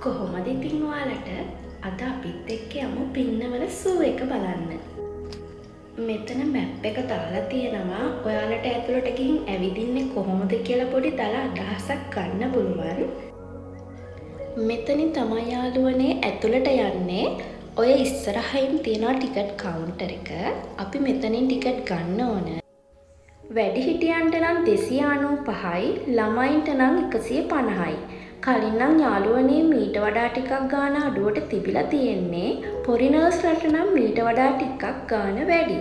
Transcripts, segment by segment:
කොහොමද ඉතින් ඔයාලට? අද අපිත් එක්ක යමු පින්නවල සූ එක බලන්න. මෙතන මැප් එක දාලා තියෙනවා. ඔයාලට ඇතුළට ගිහින් ඇවිදින්නේ කොහොමද කියලා පොඩි දල අදහසක් ගන්න පුළුවන්. මෙතනින් තමයි යාළුවනේ ඇතුළට යන්නේ. ඔය ඉස්සරහින් තියෙනවා ටිකට් කවුන්ටර් එක. අපි මෙතනින් ටිකට් ගන්න ඕන. වැඩිහිටියන්ට නම් 295යි, ළමයින්ට නම් 150යි. කලින් නම් යාළුවනේ මීට වඩා ටිකක් ගාන අඩුවට තිබිලා තියෙන්නේ. ෆොරිනර්ස්ලට නම් මීට වඩා ටිකක් ගාන වැඩි.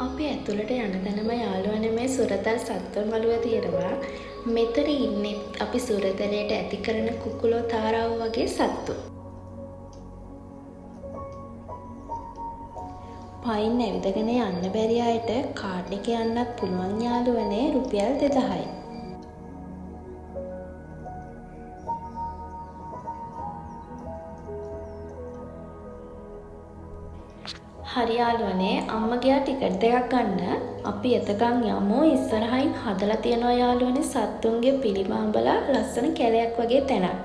අපි ඇතුළට යන තැනම යාළුවනේ මේ සුරතල් සත්ව මළුව තියෙනවා. මෙතන ඉන්නේ අපි සුරතලයට ඇති කරන කුකුලෝ තාරාවෝ වගේ සත්තු. පයින් ඇවිදගෙන යන්න බැරි අයට කාඩ් එක යන්නත් පුළුවන් යාළුවනේ රුපියල් 2000යි. හරි යාළුවනේ, අම්මා ගියා ටිකට් දෙකක් ගන්න. අපි එතකන් යමු. ඉස්සරහින් හදලා තියෙනවා යාළුවනේ සත්තුන්ගේ පිළිම අඹලා ලස්සන කැලයක් වගේ තැනක්.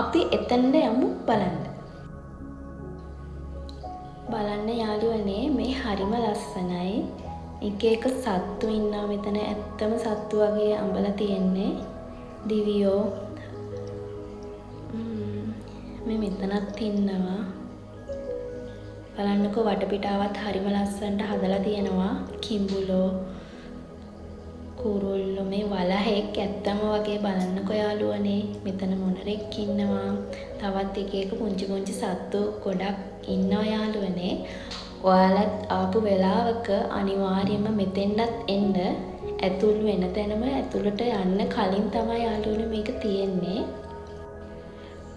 අපි එතනට යමු බලන්න. බලන්න යාළුවනේ මේ හරිම ලස්සනයි. එක එක සත්තු ඉන්නවා මෙතන. ඇත්තම සත්තු වගේ අඹලා තියෙන්නේ. දිවියෝ. මේ මෙතනත් ඉන්නවා. බලන්නකෝ වටපිටාවත් හරිම ලස්සනට හදලා තියෙනවා. කිඹුලෝ, කුරුල්ලෝ, මේ වලහෙක් ඇත්තම වගේ බලන්නකෝ යාළුවනේ. මෙතන මොනරෙක් ඉන්නවා. තවත් එක එක පුංචි පුංචි සත්තු ගොඩක් ඉන්නවා යාළුවනේ. ඔයාලත් ආපු වෙලාවක අනිවාර්යයෙන්ම මෙතෙන්ටත් එන්න. ඇතුල් වෙන තැනම ඇතුළට යන්න කලින් තමයි යාළුවනේ මේක තියෙන්නේ.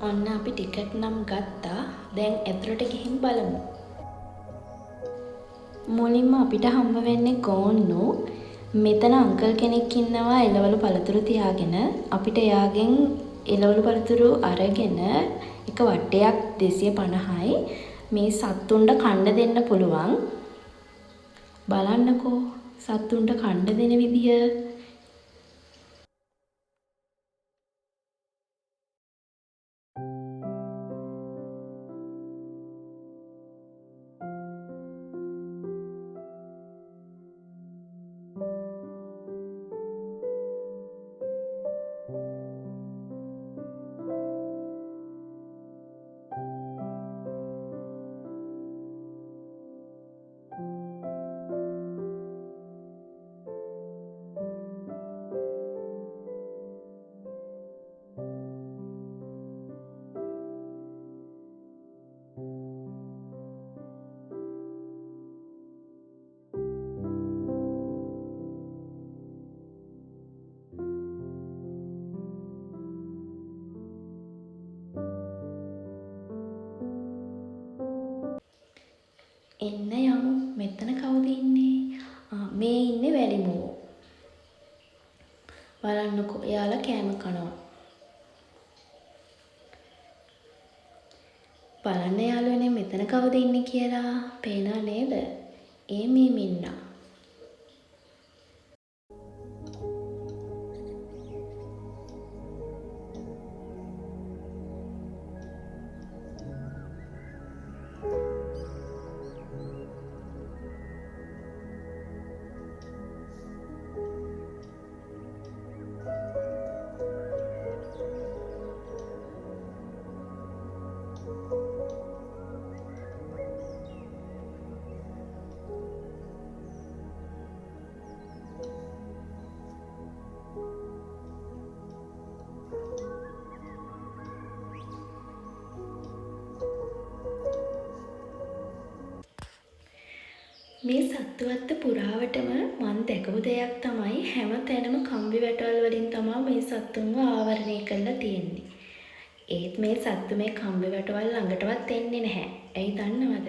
ඔන්න අපි ටිකට් නම් ගත්තා. දැන් ඇතුළට ගිහින් බලමු. මුලින්ම අපිට හම්බ වෙන්නේ ගෝන්නු. මෙතන අංකල් කෙනෙක් ඉන්නවා එළවලු පළතුරු තියාගෙන. අපිට එයාගෙන් එළවලු පළතුරු අරගෙන එක වටයක් 250යි. මේ සත්තුන්ට කන්න දෙන්න පුළුවන්. බලන්නකෝ සත්තුන්ට කන්න දෙන විදිය. එන්න යමු. මෙතන කවුද ඉන්නේ? මේ ඉන්නේ වැලිමුවෝ. බලන්නකෝ එයාලා කෑම කනවා. බලන්න යාළුවනේ මෙතන කවුද ඉන්නේ කියලා. පේනව නේද? ඒ මේ මින්නා. මේ සත්තුවත්ත පුරාවටම මං දැකපු දෙයක් තමයි හැම තැනම කම්බි වැටවල් වලින් තමා මේ සත්තුන්ව ආවරණය කරලා තියෙන්නේ. ඒත් මේ සත්තු මේ කම්බි වැටවල් ළඟටවත් එන්නේ නැහැ. ඇයි දන්නවද?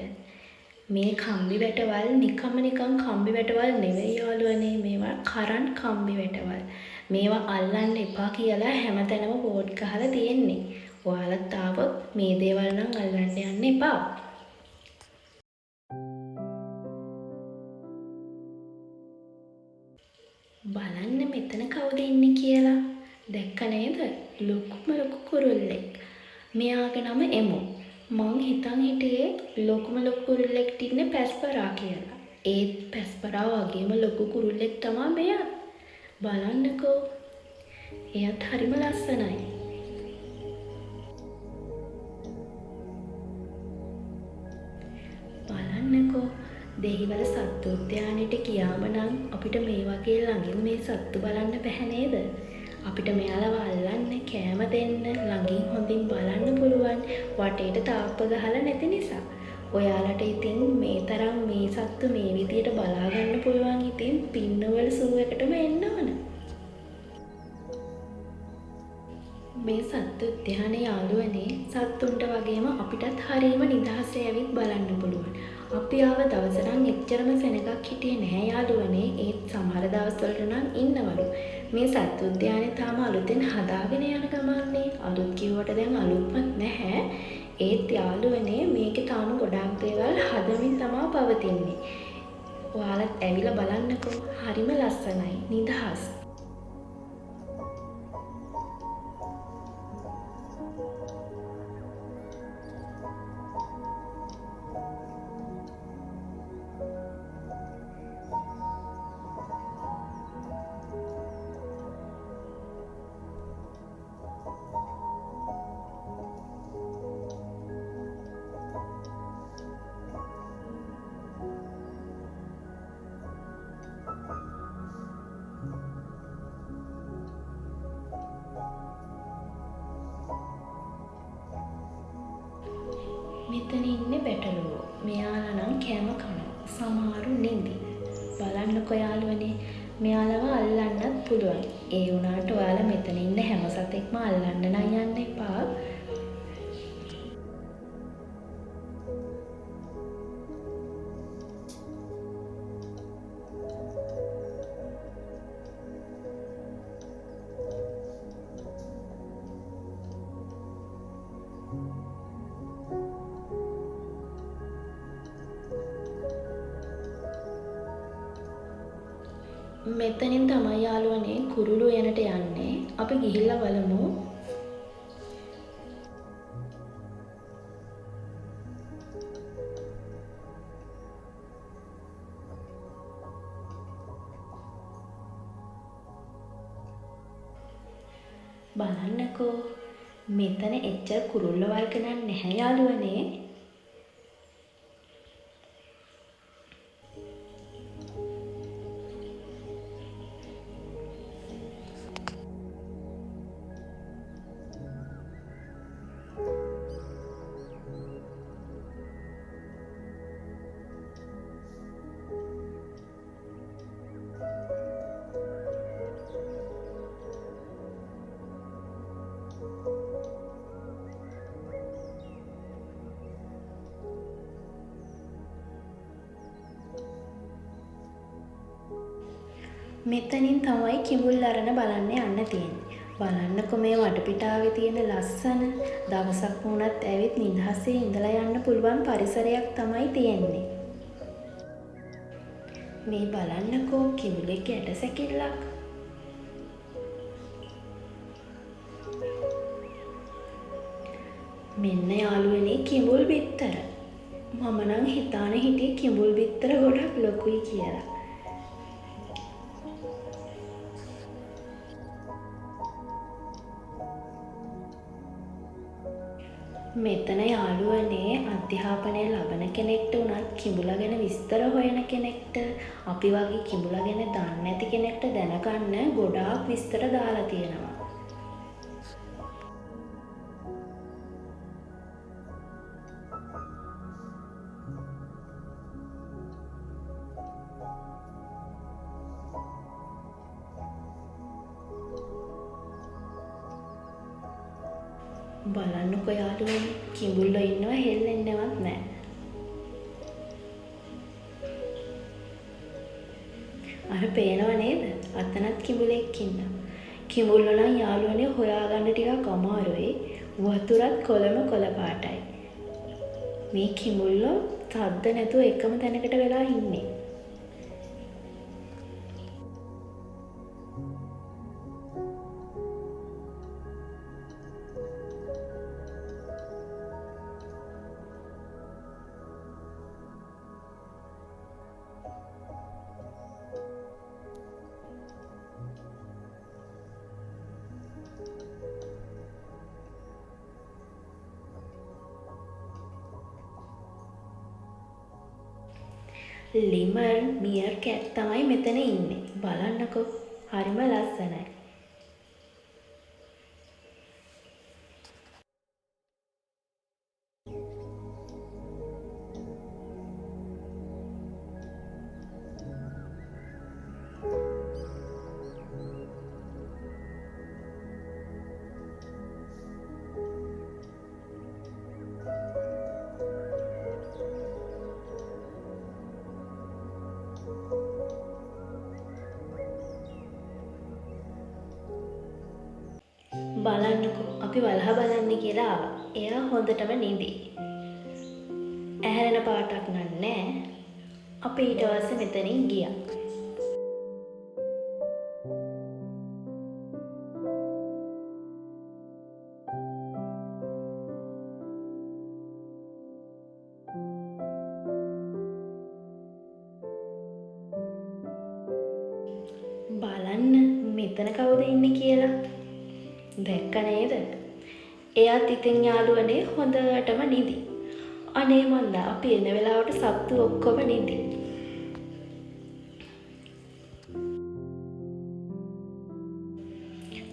මේ කම්බි වැටවල් නිකම්ම නිකන් කම්බි වැටවල් නෙවෙයි යාළුවනේ. මේවා කරන්ට් කම්බි වැටවල්. මේවා අල්ලන්න එපා කියලා හැම තැනම බෝඩ් ගහලා තියෙන්නේ. ඔයාලත් ආවොත් මේ දේවල් නම් අල්ලන්න යන්න එපා. බලන්න මෙතන කවුද ඉන්නේ කියලා. දැක්ක නේද? ලොකුම ලොකු කුරුල්ලෙක්. මෙයාගේ නම එමු. මං හිතන් හිටියේ ලොකුම ලොකු කුරුල්ලෙක්ට ඉන්නේ පැස්පරා කියලා. ඒත් පැස්පරා වගේම ලොකු කුරුල්ලෙක් තමා මෙයත්. බලන්නකෝ. එයත් හරිම ලස්සනයි. බලන්නකෝ දෙහිවල සත්තු උද්‍යානෙට ගියාම නම් අපිට මේ වගේ ළඟින් මේ සත්තු බලන්න බැහැ නේද? අපිට මෙයාලව අල්ලන්න, කෑම දෙන්න, ළඟින් හොඳින් බලන්න පුළුවන් වටේට තාප්ප ගහලා නැති නිසා. ඔයාලට ඉතින් මේ තරම් මේ සත්තු මේ විදියට බලා ගන්න පුළුවන් ඉතින් පින්නවල සූ එකටම එන්න ඕන. මේ සත්තු උද්‍යානයේ යාළුවනේ සත්තුන්ට වගේම අපිටත් හරීම නිදහසේ ඇවිත් බලන්න පුළුවන්. අපි ආව දවස නම් එච්චරම සෙනගක් හිටියේ නැහැ යාළුවනේ. ඒත් සමහර දවස්වලට නම් ඉන්නවලු. මේ සත්තු උද්‍යානය තාම අලුතෙන් හදාගෙන යන ගමන්නේ. අලුත් කිව්වට දැන් අලුත්මත් නැහැ. ඒත් යාළුවනේ මේකේ තාම ගොඩාක් දේවල් හදමින් තමා පවතින්නේ. ඔයාලත් ඇවිල්ලා බලන්නකෝ. හරිම ලස්සනයි. නිදහස්. මෙතන ඉන්නේ බැටළුවෝ. මෙයාලා නම් කෑම කනවා. සමහරු නිදි. බලන්නකෝ යාළුවනේ මෙයාලව අල්ලන්නත් පුළුවන්. ඒ වුණාට ඔයාලා මෙතන ඉන්න හැම සතෙක්ම අල්ලන්න නම් යන්න එපා. මෙතනින් තමයි යාළුවනේ කුරුළු එනට යන්නේ. අපි ගිහිල්ලා බලමු. බලන්නකෝ මෙතන එච්චර කුරුල්ල වර්ග නම් නැහැ යාළුවනේ. මෙතනින් තමයි කිඹුල් අරණ බලන්න යන්න තියෙන්නේ. බලන්නකො මේ වටපිටාවේ තියෙන ලස්සන දවසක් වුණත් ඇවිත් නිදහසේ ඉඳලා යන්න පුළුවන් පරිසරයක් තමයි තියෙන්නේ. මේ බලන්නකෝ කිඹුලෙක් ඇට සැකිල්ලක්. මෙන්න යාළුවනේ කිඹුල් බිත්තර. මම නම් හිතාන හිටියේ කිඹුල් බිත්තර ගොඩක් ලොකුයි කියලා. මෙතන යාළුවනේ අධ්‍යාපනය ලබන කෙනෙක්ට වුණත් කිඹුලා ගැන විස්තර හොයන කෙනෙක්ට අපි වගේ කිඹුලා ගැන දන්නේ නැති කෙනෙක්ට දැනගන්න ගොඩාක් විස්තර දාලා තියෙනවා. බලන්නකෝ යාළුවනේ කිඹුල්ලෝ ඉන්නවා හෙල්ලෙන්නවත් නෑ. අර පේනව නේද? අතනත් කිඹුලෙක් ඉන්නවා. කිඹුල්ලෝ නම් යාළුවනේ හොයාගන්න ටිකක් අමාරුයි. වතුරත් කොළම කොළ පාටයි. මේ කිඹුල්ලෝ තද්ද නැතුව එකම තැනකට වෙලා ඉන්නේ. ලිමර් මියර් කැට් තමයි මෙතන ඉන්නේ. බලන්නකෝ හරිම ලස්සනයි. බලන්නකෝ අපි වලහ බලන්න කියලා ආවා. එයා හොඳටම නිදි. ඇහැරෙන පාටක් නෑ. අපි ඊට පස්සේ මෙතනින් ගියා. බලන්න මෙතන කවුද ඉන්නේ කියලා. දැක්ක නේද? එයාත් ඉතින් යාළුවනේ හොඳටම නිදි. අනේ මන්දා අපි එන වෙලාවට සත්තු ඔක්කොම නිදි.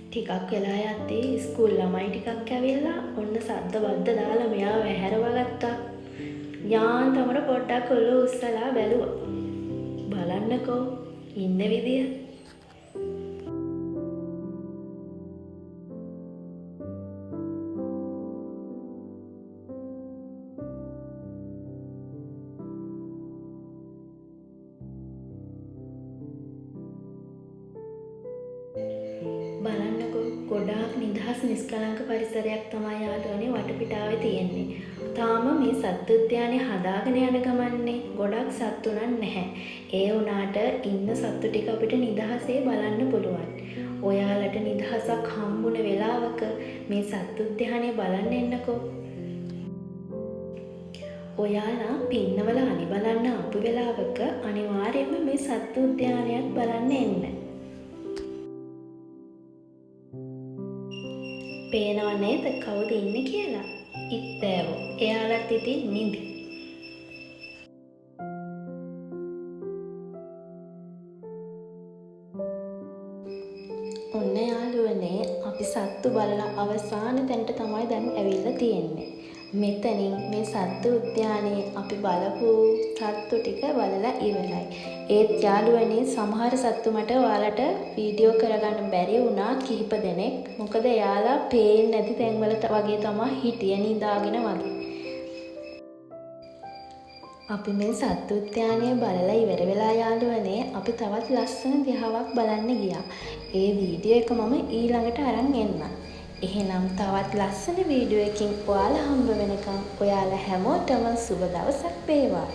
ටිකක් වෙලා යද්දී ස්කූල් ළමයි ටිකක් ඇවිල්ලා ඔන්න සද්ද බද්ද දාලා මෙයාව ඇහැරව ගත්තා. යාන්තමට පොඩ්ඩක් ඔළුව උස්සලා බැලුවා. බලන්නකෝ ඉන්න විදිය. බලන්නකෝ ගොඩාක් නිදහස් නිෂ්කලංක පරිසරයක් තමයි යාළුවනේ වටපිටාවේ තියෙන්නේ. තාම මේ සත්තු උද්‍යානය හදාගෙන යන ගමන්නේ ගොඩක් සත්තු නම් නැහැ. ඒ වුණාට ඉන්න සත්තු ටික අපිට නිදහසේ බලන්න පුළුවන්. ඔයාලට නිදහසක් හම්බුන වෙලාවක මේ සත්තු උද්‍යානය බලන්න එන්නකෝ. ඔයාලා පින්නවල අලි බලන්න ආපු වෙලාවක අනිවාර්යයෙන්ම මේ සත්තු උද්‍යානයත් බලන්න එන්න. පේනව නේද කවුද ඉන්නේ කියලා? ඉත්තෑවෝ. එයාලත් ඉතින් නිදි. ඔන්න යාළුවනේ අපි සත්තු බලලා අවසාන තැනට තමයි දැන් ඇවිල්ලා තියෙන්නේ. මෙතනින් මේ සත්තු උද්‍යානයේ අපි බලපු සත්තු ටික බලලා ඉවරයි. ඒත් යාළුවනේ සමහර සත්තු මට ඔයාලට වීඩියෝ කරගන්න බැරි වුණා කිහිප දෙනෙක්. මොකද එයාලා පේන්නේ නැති තැන්වල වගේ තමා හිටියේ නිදාගෙන වගේ. අපි මේ සත්තු උද්‍යානය බලලා ඉවර වෙලා යාළුවනේ අපි තවත් ලස්සන දිහාවක් බලන්න ගියා. ඒ වීඩියෝ එක මම ඊළඟට අරන් එන්නම්. එහෙනම් තවත් ලස්සන වීඩියෝ එකකින් ඔයාලා හම්බ වෙනකම් ඔයාලා හැමෝටම සුබ දවසක් වේවා.